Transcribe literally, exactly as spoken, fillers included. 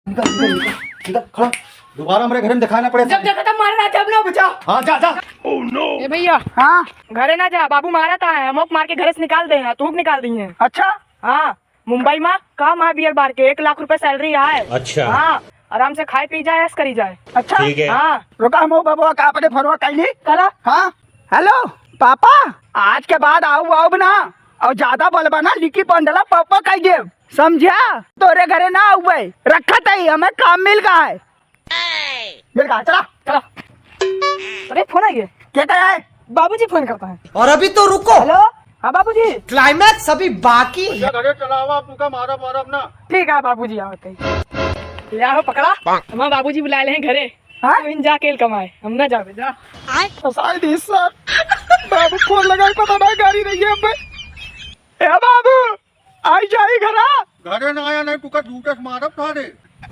निकल, निकल, निकल, निकल, खड़ा। दोबारा हमरे घरे में दिखाई ना पड़े। जब देखा तब मारे रहते, अब ना बचा। हाँ, जा, जा। ए भैया, हाँ? घरे ना जा, बाबू मारत है, हमोक मार के घरे से निकाल दे हैं, तू निकाल दी है। अच्छा? हाँ, मुंबई में का माँ बियर बार के एक लाख रुपए salary आए। अच्छा। हाँ, आराम से खाए पी जाए, ऐश करी जाए। अच्छा? ठीक है। हाँ। रुका, हम बबुआ का अपने फोनवा कैली। करा। हाँ, हेलो पापा, आज के बाद आऊ, आऊ ना, और ज्यादा बोलबा ना, लिखी पंडला पापा कह दे, समझा? तोरे घरे ना आउबे, रखत है, हमें काम मिल गया है। मिल गया, चला। चला। अरे, फोन आ गया। क्या कहा है? बाबूजी फोन करता है। और अभी तो रुको। हेलो, हाँ बाबूजी। Climax अभी बाकी है। भैया, घरे चला आवा, आप उनका मारब वारब ना। ठीक है बाबूजी, आवत है। ले आओ, पकड़ा। हमारे बाबूजी बुला ले हैं घरे। हाँ? तू इन जा अकेल कमाए, हम ना जावे, जा। फंसाई दी सर। बाबू फोन लगाई, पता ना गाड़ी नहीं है अब। ए बाबू, आई जाई घरा। घरे ना आया नहीं, तुका जूते से मारब सारे।